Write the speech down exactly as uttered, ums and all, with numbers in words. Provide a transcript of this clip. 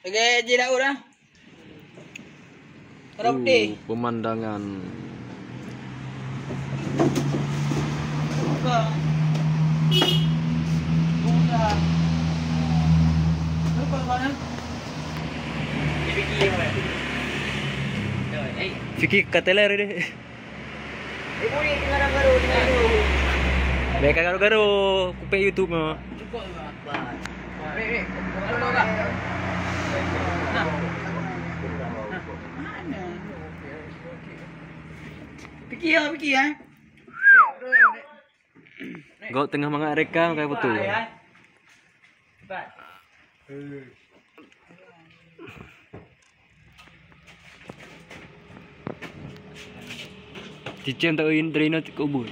Oke, jidak urang. Kalau putih. Pemandangan. Buka. Buka. Buka, buka, buka. Fikri ka teler deh. Bèk ka garo-garo kupèk YouTube nyoe. Piki ya, piki ya. Gok teungoh mangat rekam kai foto. Cicém tak uin terino cukôp buet.